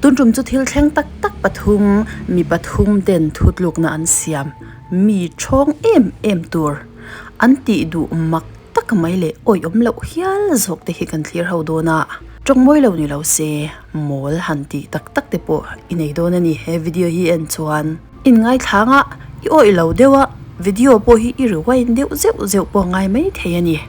Tun tum chu thil thleng tak tak pathum, mi pathum ten thutlukna an siam, mi thawng em em tur an tih duh mak tak mai leh awihawm loh hial zawk te hi kan thlir ho dawn a. Tawng mawi lo ni lo se mawl han tih tak tak te pawh i nei dawn a ni he video hi en chuan. Inngaithlanga i awih lo deuh a, video pawh hi i rewind deuh zeuh zeuh pawh a ngai mai thei a ni.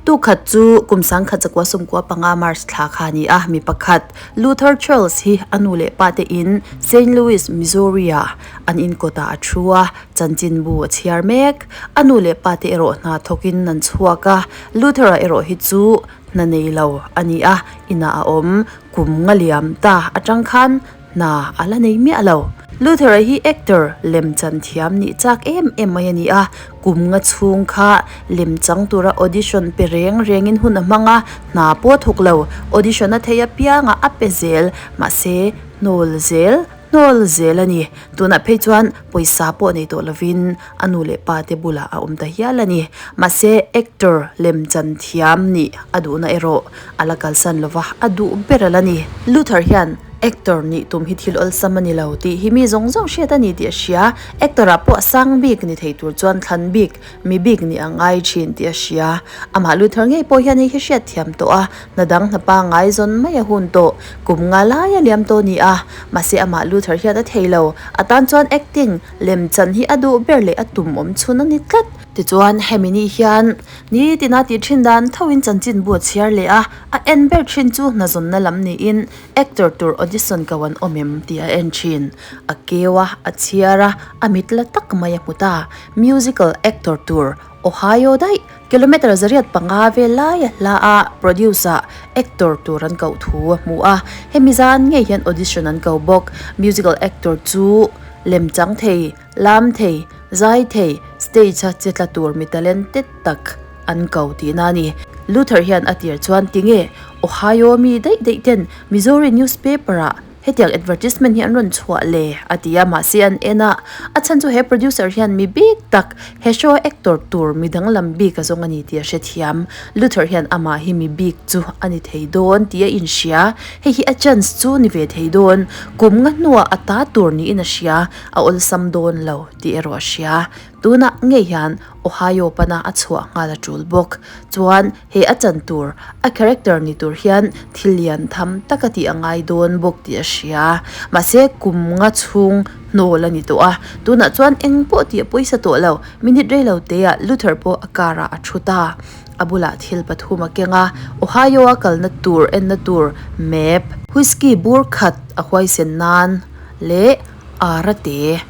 Tukhat chu kum sangkhat zakua sawmkua panga March thla kha a ni a, mi pakhat Luther Charles hi a nu leh pa te in Saint Louis, Missouri ah an inkawtah a thu a, chanchinbu a chhiar mek. A nu leh pa te erawh hna thawkin an chhuak a, Luther-a erawh hi chu hna nei lo a ni a, inah a awm kum nga liam ta atang khan Hna a la nei miah lo. Luther-a hi actor, lemchan thiam nih chak em em mai a ni a, kum nga chhung kha lemchang tura audition pe reng rengin hun a hmang a, hna pawh a thawk lo. Audition a thei apiangah a pe zel, mahse hnawl zel, hnawl zel a ni. Tunah phei chuan pawisa pawh nei tawh lovin a nu leh pa te bulah a awm ta hial a ni. Mahse actor, lemchan thiam nih a duhna erawh a la kalsan lova, a duh ber a la ni. Luther hian actor nih tum hi thil awlsam a ni lo tih hi mi zawng zawng hriat a ni tih a hria. Actor ah pawh a sang bik ni thei tur chuan thlan bik, mi bik nih a ngai thin tih a hria. Amah Luther ngei pawh hian hei hi hriat thiam tawh a, hna dang hna pangngai zawn mai a hun tawh. Kum nga lai a liam tawh a ni a, mahse amah Luther hian a thei lo. A tan chuan acting lemchan hi a duh ber leh a tum awm chhun a ni tlat. Tichuan hemi ni hian Nitin a tih thin dan thoin chanchin bu a chhiar leh a, a en ber thin chu hnazawnna lam niin actor tur audition ko an awm em tih a en thin. A keu a, a chhiar a, a mit la tak mai a hmu ta. Musical actor tur Ohio daih kilometre zariat panga vel lai a hla a, producer actor tur an koh thu a hmu a, hemi zan ngei hian audition an ko bawk. Musical actor chu lemchang thei. Lam thei, zai thei, stage a che tla tur mi talented tak an ko tihna a ni. Luther hian a tir chuan tinge Ohio mi daih daih ten Missouri newspaper ah hetiang advertisement hi an rawn chhuah le a ti a, mahse an en a, a chhan chu he producer hian mi bik tak he show a actor tur mi danglam bik a zawng a ni tih a hrethiam. Luther hian amah hi mi bik chu a ni thei dawn tih a inhria, hei hi a chance chu ni ve thei dawn, kum nga hnuah a ta tur niin a hria. A awlsam dawn lo tih erawh a hria. Tunah ngei hian Ohio pana a chhuah nghal a tul bawk. Chuan he a chan tur, a character ni tur hian thil lian tham tak a tih a ngai dawn bawk tih a hria. Mahse kum nga chhung hnawl a ni tawh a, tunah chuan eng pawh tih a pawisa tawh lo. Minute rei lo teah Luther pawh a car ah a thu ta. A bulah thil pathum a keng a, Ohio a kalna tur enna tur map, whiskey bur khat a huaisen nan leh Arate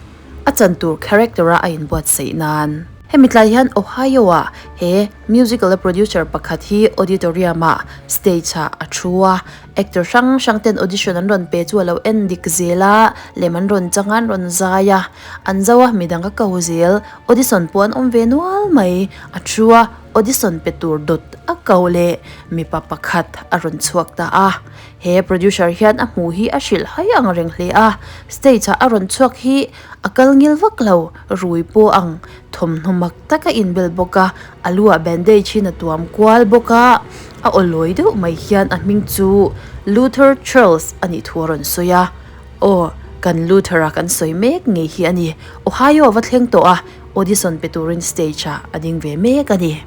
a chan tur character a a inbuatsaih nan. Hemi tlai hian Ohio ah he musical a producer pakhat hi auditorium ah stage ah a thu a, actor hrang hrang ten audition an rawn pe chu a lo en dik zel a, lem an rawn chang a an rawn zai a, an zo a midang a ko zel, audition pawh an awm ve nual mai, a thu a audition pe tur dawt a ko leh mipa pakhat a rawn chhuak ta a. He producer hian a hmuh hi a hrilh hai ang reng hle a, stage ah a rawn chhuak hi a kal ngil vak lo, rui pawh ang thawmhnaw mak tak a inbel bawk a, a lu ah bandage in a tuam kual bawk a, a aw lawi deuh mai hian a hming chu Luther Charles a nih thu a rawn sawi a, aw kan Luther a kan sawi mek ngei hi a ni, Ohio a va thleng tawh a, audition pe turin stage ah a ding ve mek a ni.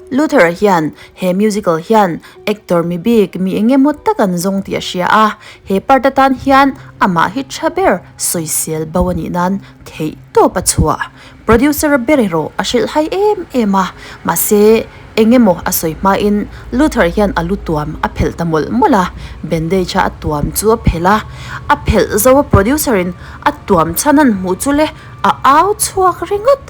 Luther hian he musical hian actor mi bik mi eng emaw tak an zawng tih a hria a, he part atan hian amah hi tha ber sawisel bo a nih nan theih tawp a chhuah. Producer ber erawh a hrilh hai em em a, mahse eng emaw a sawi hmain Luther hian a lu tuam a phelh ta mawlh mawlh a, bandage a a tuam chu a phelh a, a phelh zo a producer in a tuam chhan an hmuh chu le a au chhuak ringawt.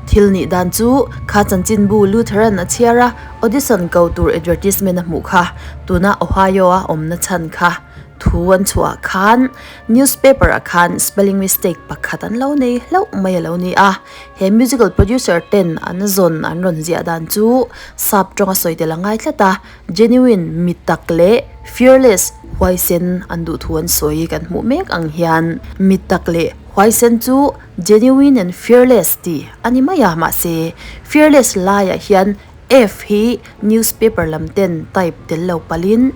Thil nih dan chu kha chanchinbu Lutheran a chhiar a, audition ko tur advertisement a hmuh kha. Tuna Ohio a awmna chhan kha thu an chhuah khan newspaper ah khan spelling mistake pakhat an lo nei hlauh mai a lo ni a. He musical producer ten an zawn an rawn ziah dan chu sap tawnga sawi tel a ngai tlat a, genuine mi tak leh fearless huaisen an duh thu an sawi kan hmuh mek ang hian mi tak leh. Huaisen chu genuine and fearless tih a ni mai a, mahse fearless laiah hian F hi newspaper lam ten type tel lo palhin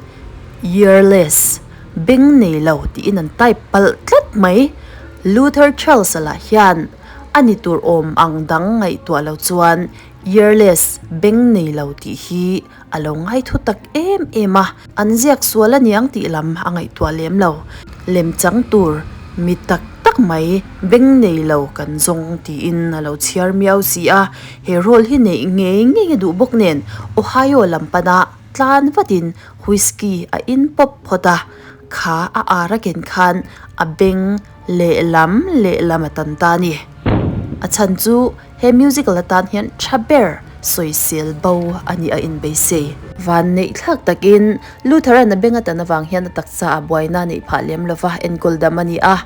earless, beng nei lo tiin an type palh tlat mai. Luther Charles-a lah hian a ni tur awm ang dang ngaihtuah lo chuan earless, beng nei lo tih hi a lo ngai thu tak em em a, an ziak sual a niang tih lam a ngaihtuah lem lo. Lem chang tur mi tak tak mai beng nei lo kan zawng tiin a lo chhiar miau si a, he role hi neih ngei ngei a duh bawk nen Ohio lam pana tlan vatin whisky a in pawp phawt a, kha a ar a ken khan a beng lehlam lehlam a tan ta a ni. A chhan chu He musical atan hian tha ber sawisel bo a nih a inbeisei. Van neih thlak takin Lutheran a beng atan avang hian a taksa ah buaina a neih phah lem lova enkawl dam a ni a.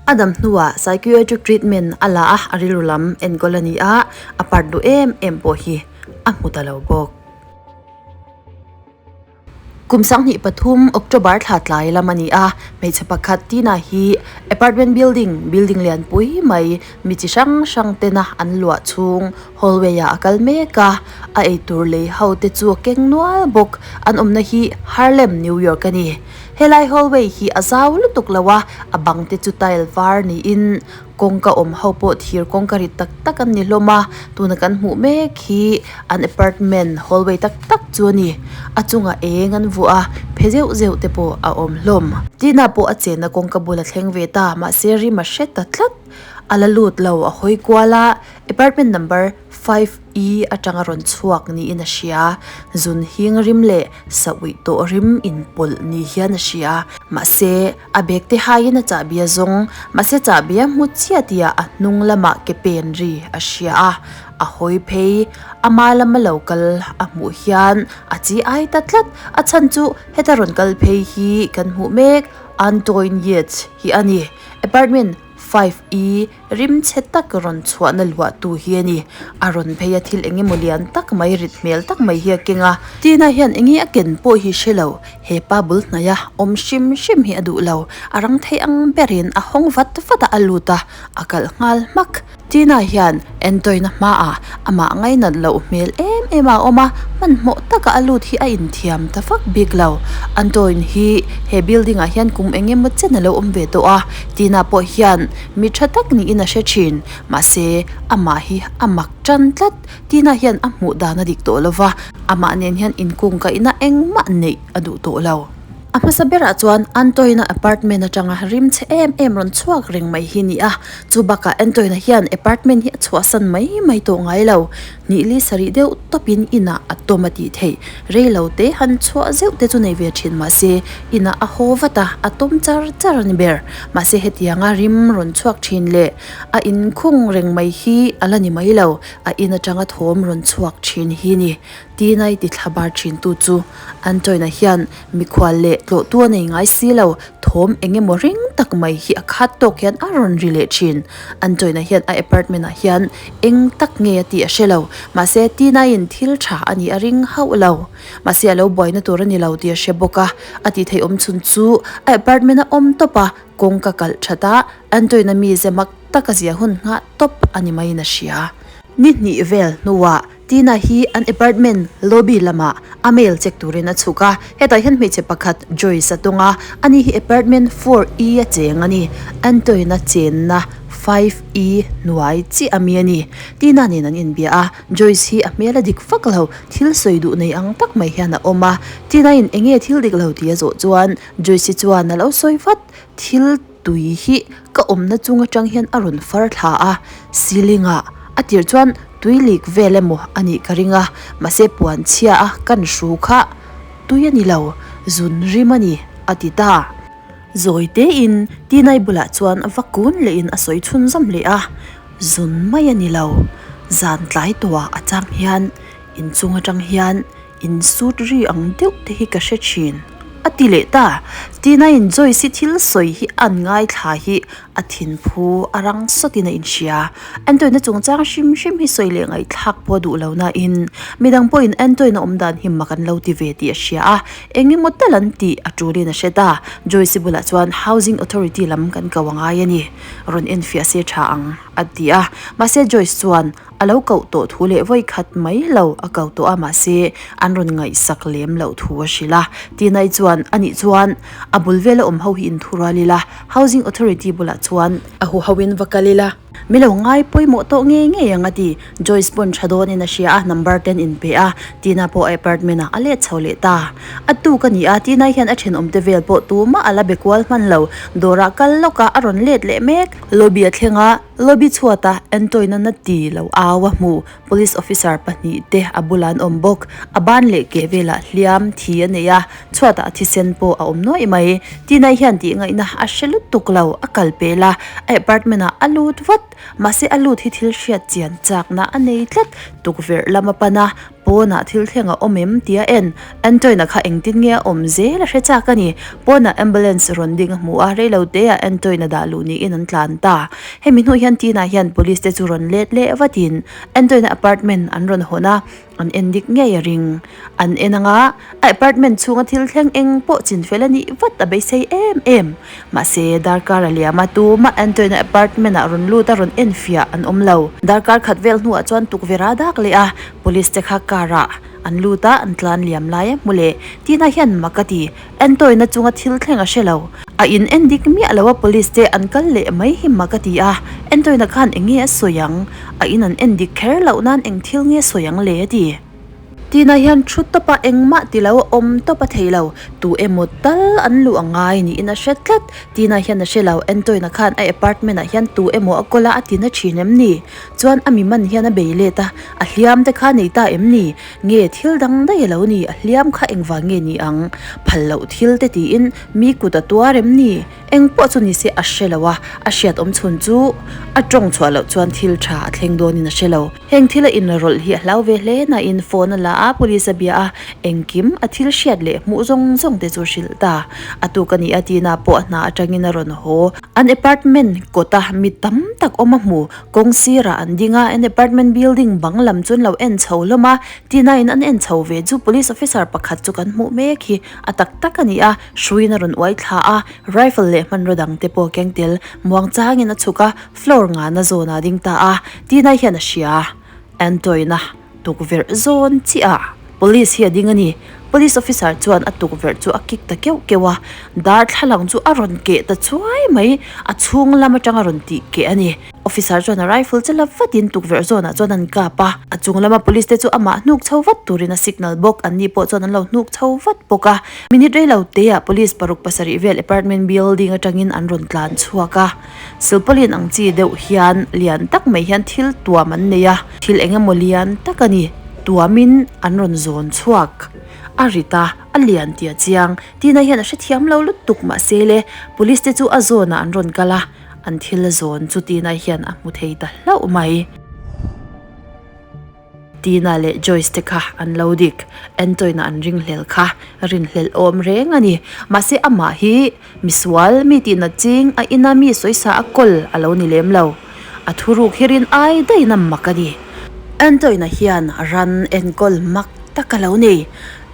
A dam hnuah psychiatric treatment a la a, a rilru lam enkawl a ni a, a part duh em em pawh hi a hmu ta lo bawk. Kum 2003 October thla tlai lam a ni a, hmeichhe pakhat Tina hi apartment building, building lian pui mai, mi chi hrang hrang tena an luah chhung hallway ah a kal mek a, a eitur lei ho te chu a keng nual bawk, an awmna hi Harlem, New York a ni. Helai hallway hi a zau lutuk lo a, a bang te chu tile var niin Kawngka awm ho pawh thir kawngka rit tak tak an ni hlawm a, tuna kan hmuh mek hi an apartment hallway tak tak chu a ni. A chungah eng an vuah a, phe zeuh zeuh te pawh a awm hlawm. Tina pawh a chenna kawngka bul a thleng ve ta, mahse rim a hre ta tlat. A la lut lo, a hawi kual a, apartment number 5 E atanga rawn chhuak niin a hria. Zun hing rim leh sa uih tawh rim inpawlh ni hian a hria. Mahse, a bag te haiin a chahbi a zawng. Mahse, chahbi a hmu chiah tihah a hnung lamah ke pen ri a hria a. A hawi phei, ama lama lo kal a hmuh hian a chi ai ta tlat. A chhan chu heta rawn kal phei hi kan hmuh mek Antoine Yates hi a ni. Apartment 5E Rimchhe tak rawn chhuahna luahtu hi a ni. A rawn phei a thil eng emaw lian tak mai rit hmel tak mai hi a keng a. Tina hian eng nge a ken pawh hi hre lo. He pa bul hnaia awm hrim hrim hi a duh lo. A rang thei ang berin a hawng vat vat a, a lut a, a kalh nghal hmak. Tina hian Antoine-a hmaah amah ngainat loh hmel em em a awm a, hmanhmawh taka a lut hi a inthiam ta vak bik lo. Antoine hi he building ah hian kum eng emaw chen a lo awm ve tawh a, Tina pawh hian mi tha tak niin a hre thin. Mahse, amah hi a mak tan tlat. Tina hian a hmuh dan a dik tawh lo va, amah nen hian inkungkaihna engmah neih a duh tawh lo. A hmasa berah chuan Antoine-a apartment atanga rim chhe em em rawn chhuak reng mai hi ni a, chu bakah Antoine-a hian apartment hi a chhuahsan mai mai tawh ngai lo. Hnih li sarih deuh tawpin inah a tawm a tih theih. Rei lo te han chhuah zeuh te chu nei ve thin mahse inah a haw vat a, a tawm char char a ni ber. Mahse hetianga rim rawn chhuak thin leh a inkhung reng mai hi a la ni mai lo, a in atanga thawm rawn chhuak thin hi ni. Tinai ti thla bar thin tu chu Antoine-a hian mikhual leh tlawhtu a nei ngai si lo, thawm eng emaw ring tak mai hi a khat tawk hian a rawn ri leh thin. Antoine-a hian a apartment ah hian eng tak nge a tih a hre lo, mahse Tina-in thil tha a nih a ring hauh lo. Mahse a lo buaina tur a ni lo tih a hre bawk a, a tih theih awm chhun chu a apartment a awm tawp a, kawngka kalh that a, Antoine-a mize mak taka zia hun nghah tawp a ni maiin a hria. Ni hnih vel hnuah Tina hi an apartment lobby lamah a mail check turin a chhuk a, hetah hian hmeichhe pakhat Joyce a tawng a, ani hi apartment 4E a cheng a ni. Antoine-a chenna 5E hnuai chiah a mi a ni. Tina nen an inbia a, Joyce hi a hmel a dik vak lo, thil sawi duh nei ang tak mai hian a awm a. Tina-in eng nge thil dik lo tih a zawh chuan Joyce-i chuan a lo sawi vat, thil tui hi ka awmna chung atang hian a rawn far thla a, ceiling ah a tir chuan tui lik vel emaw a nih ka ring a, mahse puan chhia a kan hru kha tui a ni lo, zun rim a ni a ti ta. Zawi tein Tinai bulah chuan va kun lehin a sawi chhunzawm leh a, zun mai a ni lo, zan tlai tawhah a chang hian inchung atang hian insut ri ang deuh te hi ka hre thin. A ti leh ta. Tina-in Joyce-i thil sawi hi an ngaithla hi a thinphu a rang sawtin a inhria. Antoine-a chungchang hrim hrim hi sawi leh ngaihthlak pawh a duh lo nain midang pawhin Antoine-a awm dan hi mak an lo ti ve tih a hria a, eng emaw tal an tih a tulin a hre ta. Joyce-i bulah chuan Housing Authority lam kan ko a ngai a ni, rawn enfiah se tha ang a ti a. Mahse Joyce chuan A lo koh tawh thu leh vawi khat mai lo a ko tawh a, mahse an rawn ngaihsak lem loh thu a hrilh a. Tinai chuan, Anih chuan a bul vela awm ho hi inthurual ila, Housing Authority bulah chuan a hu ho in va kal ila, mi lo ngai pawimawh tawh ngei ngei ang a ti. Joyce pawn tha dawnin a hria a, number ten in pe a, Tina pawh a apartment ah a let chho leh ta. A tuk a ni a, Tinai hian a thenawmte vel pawh tumah a la be kual hman lo, dawrah kal lawk a, a rawn let leh mek. Lobby a thleng a. Lobby chhuata Antoine-a na ti lo au a hmu. Police officer pahnihte a bulah an awm bawk. A ban leh keh velah hliam thi a nei a, chhuatah a thisen pawh a awm nuaih mai. Tina hian tih ngaihna a hre lutuk lo, a kal pel a, a apartment-ah a lut vat. Mahse a lut hi thil hriat chian chakna a nei tlat. Tukverh lam a pan a, Pawnah thil thleng a awm em tia en. Antoine-a kha engtin nge a awm zel a hre chak a ni. Pawnah ambulance rawn ding a hmu a, reilo teah Antoine-a dah luh niin an tlan ta. Hemi hnu hian Tina hian police te chu rawn let leh vatin Antoine-a apartment an rawn hawn a, an en dik ngei a ring. An en anga a apartment chhunga thil thleng eng pawh chinfel a nih vat a beisei em em. Mahse, darkar a liam a, tumah Antoine-a apartment-ah rawn lut a rawn enfiah an awm lo. Darkar khat vel hnuah chuan tukverh a dak leh a, police te kha car-ah an lut a, an tlan liam lai a hmu leh. Tina hian mak a ti, Antoine-a chunga thil thleng a hre lo. A in en dik miah lo a, police te an kal leh mai hi mak a ti a, Antoine-a khan eng nge a sawi ang? A in an en dik kher loh nan eng thil nge sawi ang le a ti. Tina hian thu tawp a engmah ti lo a awm tawp a thei lo, tu emaw tal an luh a ngai niin a hre tlat. Tina hian a hre lo, Antoine-a khan a apartment ah hian tu emaw a kawl a a ti na thin em ni? Chuan a mi man hian a bei let a, a hliam te kha nei ta em ni? Nge thil dang daih a lo ni, a hliam kha engvang nge ni ang? Phal loh thil te tiin mi kut a tuar em ni? Eng pawh chu nise a hre lo a, a hriat awm chhun chu a tawng chhuah loh chuan thil tha a thleng dawnin a hre lo. Heng thil a inrawlh hi a hlau ve hle nain phone a la a, police a bia a, engkim a thil hriat leh hmuh zawng zawng te chu hrilh ta. A tuk a ni a, Tina pawh a hna atangin a rawn haw. An apartment kawta mi tam tak awm a hmu. Kawng sirah an ding a, an apartment building bang lam chu an lo en chho hlawm a, Tina in an en chho ve chu police officer pakhat chu kan hmuh mek hi a tak tak a ni a, hruiin a rawn uai thla a, rifle leh hmanraw dang te pawh keng tel muang changin a chhuk a, floor ngana zawnah a ding ta a, Tina hian a hria, Antoine-a tukverh zawn chiah ah police hi a ding a ni, police officer chuan a tukverh chu a kick ta keuh keuh a, darthlalang chu a rawn keh ta chuai mai, a chhung lam atang a rawn tih keh a ni. Officer chuan a rifle che la vatin tukverh zawnah chuan an kap a, a chung lama police te chu amah hnuk chho vat turin a signal bawk, an ni pawh chuan an lo hnuk chho vat bawk a. Minute rei lo teah police paruk pasarih vel apartment building atangin an rawn tlan chhuak a, silpaulin ang chi deuh hian lian tak mai hian thil tuam an nei a, thil eng emaw lian tak a ni, tuamin an rawn zawn chhuak a rit a, a lian tih a chiang, Tina hian a hrethiam lo lutuk mahse le police te chu a zawnah an rawn kal a. An thil a zawn chu Tina hian a hmu thei ta hlauh mai. Tina leh Joyce te kha an lo dik. Antoine-a an ringhlel kha rinhlelh awm reng a ni. Mahse amah hi misual, mi tihna ching, a ina mi sawisa a kawl a lo ni lem lo. A thuruk hi rin ai daihin a mak a ni. Antoine-a hian ran enkawl mak tak a lo nei.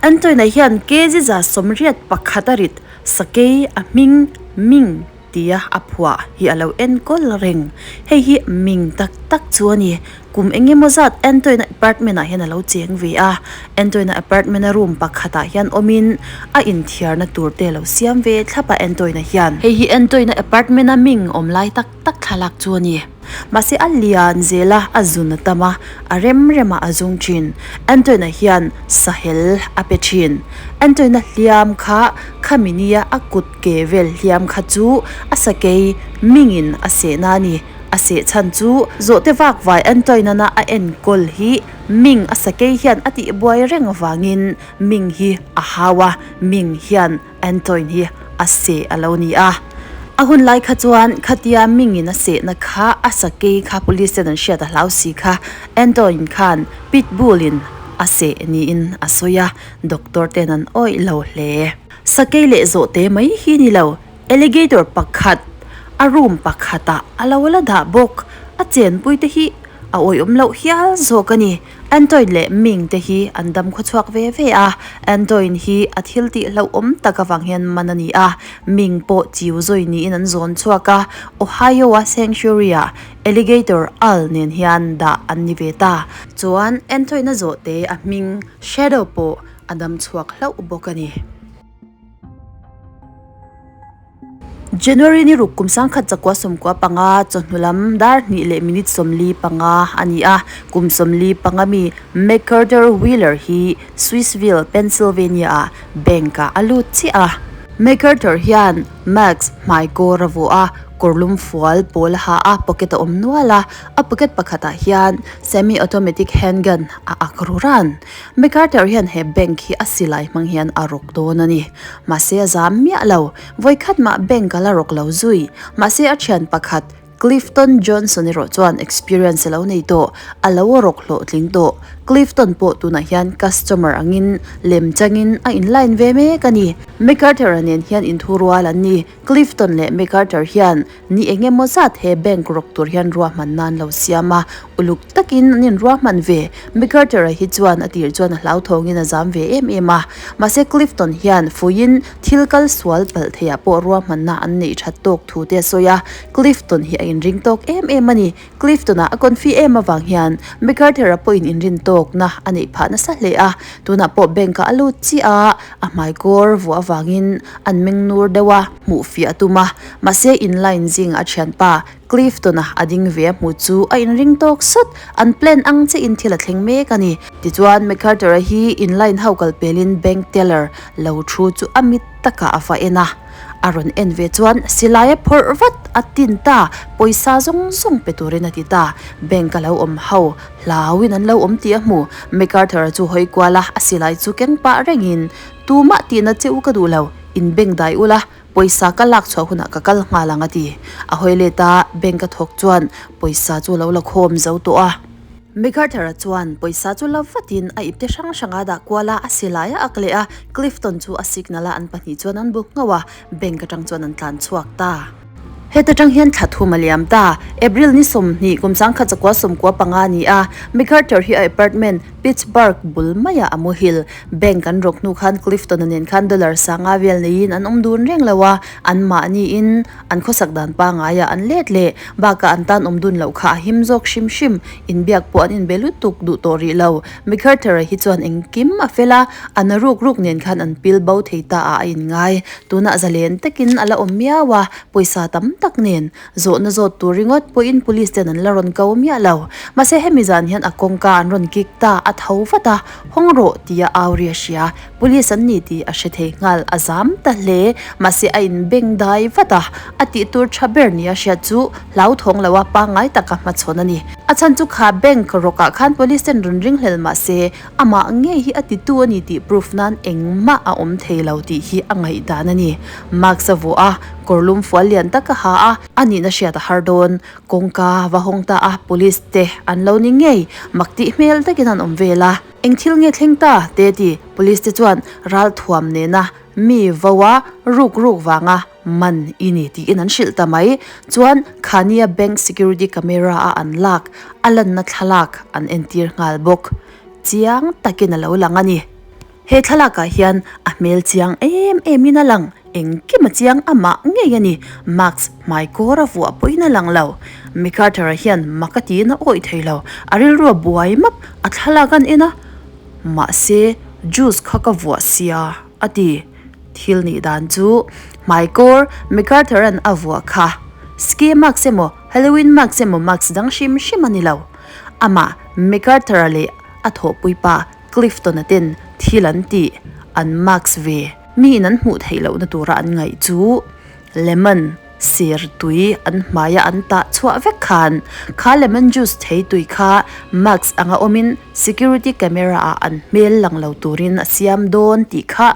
Antoine-a hian kg 181 a rit, sakei a hming Ming Tia a phuah hi a lo enkawl reng. Hei hi ming tak tak chu a ni. Kum eng emaw zat Antoine-a apartment ah hian a lo cheng ve a. Antoine-a apartment a room pakhatah hian awmin a inthiarna tur te a lo siam ve thlap a Antoine-a hian. Hei hi Antoine-a apartment a ming awm lai tak tak thlalak chu a ni. Mahse a lian zel a, a zun a tam a, a rem rem a a zung thin. Antoine-a hian sahel a pe thin. Antoine-a hliam kha khami nia a kut ke vel hliam kha chu a sakei mingin a sehna a ni. A seh chhan chu zawhte vak vai Antoine-ana a enkawl hi ming a sakei hian a tihbuai reng avangin ming hi a hau a, ming hian Antoine hi a seh a lo ni a. A hun lai kha chuan khatia mingin a sehna kha a sakei kha police ten an hriat a hlau si kha Antoine khan pit bull in a seh niin a sawi a, doctor ten an awih lo hle. Sakei leh zawhte mai hi ni lo, alligator pakhat a room pakhatah a lo la dah bawk. A chenpui te hi a awihawm loh hial zawk a ni. Antoine leh Ming te hi an dam khawchhuak ve ve a, Antoine hi a thil tih hlauhawm tak avang hian man a ni a, Ming pawh chiu zawi niin an zawn chhuak a, Ohio-a Sanctuary-ah Alligator Al nen hian dah an ni ve ta. Chuan Antoine-a zawhte a hming Shadow pawh a dam chhuak hlauh bawk a ni. January ni ruk kum sangkhat chakua 95 chawhnu lam dar hnih leh minute 45 a ni a, kum 45 mi McCarter Wheeler hi Swissville, Pennsylvania ah bank ah a lut chiah a. McCarter hian mask hmai kawr a vuah a, kawrlum fual pawl a ha a, pocket a awm nual a, a pocket pakhatah hian semi-automatic handgun a ak ru ran. McCarter hian he bank hi a silai hmang hian a rawk dawn a ni. Mahse a zam miah lo. Vawikhat mah bank a la rawk lo zui. Mahse a thian pakhat Clifton Johnson erawh chuan experience a lo nei tawh, a lo rawk hlawhtling tawh. Clifton pawh tunah hian customer angin lem changin a in line ve mek a ni. McCarter-a nen hian inthurual an ni. Clifton leh McCarter hian Ni eng emaw zat he bank rawk tur hian ruahman nan lo siam a, uluk takin an inruahman ve. McArthur-a hi chuan a tir chuan a hlauthawngin a zam ve em em a. Mahse Clifton hian fuiin thil kal sual palh theiah pawh ruahmanna an neih that tawk thu te a sawi a, Clifton hi a inring tawk em em a ni. Clifton-a a confi em avang hian McArthur-a pawhin inrin tawkna a neih phah nasa hle a, tunah pawh bank-ah a lut chiah a, a hmaikawr vuah avangin an meng nur deuh a, hmuh fiah a tum a. Mahse in line zing a thianpa Clifton-a a ding ve a hmu chu a inring tawk sawt, an plan ang che in thil a thleng mek a ni. Tichuan McCarter-a hi in line ho kal pelin bank teller lo thu chu a mit takah a va en a, a rawn en ve chuan silai a phawrh vat a tin ta, pawisa zawng zawng pe turin a ti ta. Bank a lo awm ho hlauin an lo awm tih a hmu. McCarter-a chu hawi kual a, a silai chu keng pah rengin, Tumah tihna che u ka duh lo, in bank dai ula, Pawisa ka lak chhuah hunah ka kal nghal ang a ti. A hawi let a, bank a thawk chuan pawisa chu lo la khawm zo tawh a. MacArthur-a chuan pawisa chu la vatin a ipte hrang hrang a dah kual a, a silai a ak leh a, Clifton chu a signal a, an pahnih chuan an bu nghauh a, bank atang chuan an tlan chhuak ta. Heta tang hian thla thum a liam ta. April ni 20 kum 1995 a ni a, MacArthur hi a apartment Pittsburgh bul maiah a muhil. Bank an rawk hnu khan Clifton-a nen khan dollar sanga vel neiin an awm dun reng lo a, anmahniin an khawsak dan pangaiah an let leh. Bakah an tan awm dun loh kha a him zawk hrim hrim. Inbiak pawh an inbe lutuk duh tawh rih lo. McArthur-a hi chuan engkim a fel a, a na ruk ruk nen khan an pil bo thei ta ah a inngai. Tunah zalen takin a la awm miau a, pawisa tam tak nen. Zawhna zawt tur ringawt pawhin police ten an la rawn ko miah lo. Mahse hemi zan hian a kawngka an rawn kik ta, a tho vat a, hawng rawh tia au ri a hria. Police an ni tih a hre thei nghal, a zam ta hle. Mahse a inbeng dai vat a, a tih tur tha ber nia hriat chu hlauthawng lo a pangngai taka hmachhawn a ni. A chhan chu kha bank rawkah khan police ten rawn ringhlel mahse amah ngei hi a titu a ni tih proof nan engmah a awm thei lo tih hi a ngaihdan a ni. Mask a vuah a, kawrlum fual lian tak a ha a, a nihna hriat a har dawn. Kawngka va hawng ta a, police te an lo ni ngei, mak tih hmel takin an awm vel a. Eng thil nge thleng ta? te a ti. Police te chuan ralthuam nena mi vo a, ruk ruk vanga man i ni tiin an hrilh ta mai. Chuan Khania bank security camera a an lak, a lanna thlalak an entir nghal bawk. Chiang takin a lo lang a ni. He thlalakah hian a hmel chiang em em in a lang, engkim a chiang amah ngei a ni, mask hmai kawr a vuah pawhin a lang lo. McArthur-a hian mak a tiin a awih thei lo, a rilru a buai map, a thlalak an en a, mahse juice kha ka vuah sia a ti. Thil nih dan chu hmai kawr McArthur-a'n a vuah kha ski mask emaw Halloween mask emaw mask dang hrim hrim a ni lo. Amah McArthur-a leh a thawhpuipa Clifton-a ten thil an tih, an mask ve. Miin an hmuh theih lohna tura an ngaih chu lemon ser tui an hmaia an tah chhuah vek khan kha lemon juice thei tui kha mask anga awmin security camera ah an hmel lang lo turin a siam dawn tih kha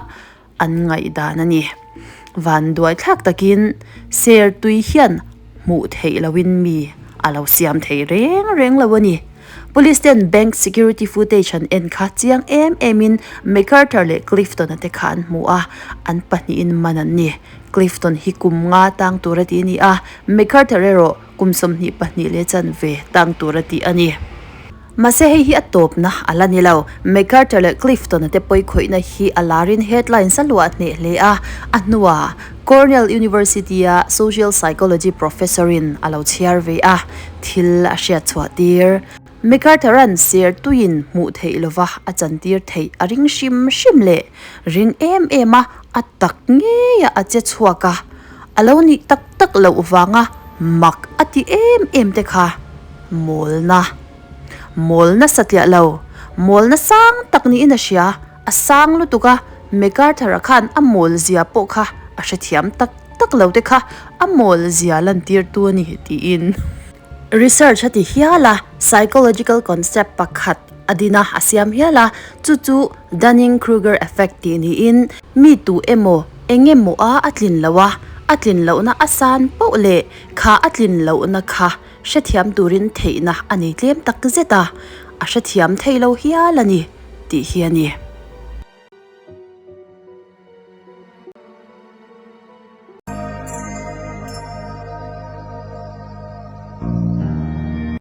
an ngaihdan a ni. Vanduai thlak takin ser tui hian hmuh theih lohin mi a lo siam thei reng reng lo a ni. Police ten bank security footage an en kha chiang em em in MacArthur leh Clifton a te kha an hmu a, an pahnihin man an ni. Clifton hi kum nga tang tur a ti a ni a, MacArthur erawh kum 22 leh chanve tang tur a tih a ni. Mahse hei hi a tawpna a la ni lo. MacArthur leh Clifton-a te pawikhawihna hi a larin headlines a luah hneh hle a, a hnuah Cornell University-a social psychology professor-in a lo chhiar ve a, thil a hriat chhuah tir. MacArthur-a'n ser tuiin hmuh theih lova a chantir theih a ring hrim hrim leh ring em em a, a tak ngeia a che chhuak a, a lo nih tak tak loh vanga mak a ti em em te kha mawlna mawlna satliah lo mawlna sang tak niin a hria a sang lutuk a MacArthur-a khan a mawl zia pawh kha a hrethiam tak tak lo te kha a mawl zia lantir tu a ni tiin research a ti hial a psychological concept pakhat a din a a siam hial a chu chu Dunning-Kruger effect tih niin mi tu emaw eng emaw a a tlin loh a a tlin lohna a san poh leh kha a tlin lohna kha hrethiam turin theihna a nei tlem tak zet a, a hrethiam thei lo hial a ni tih hi a ni.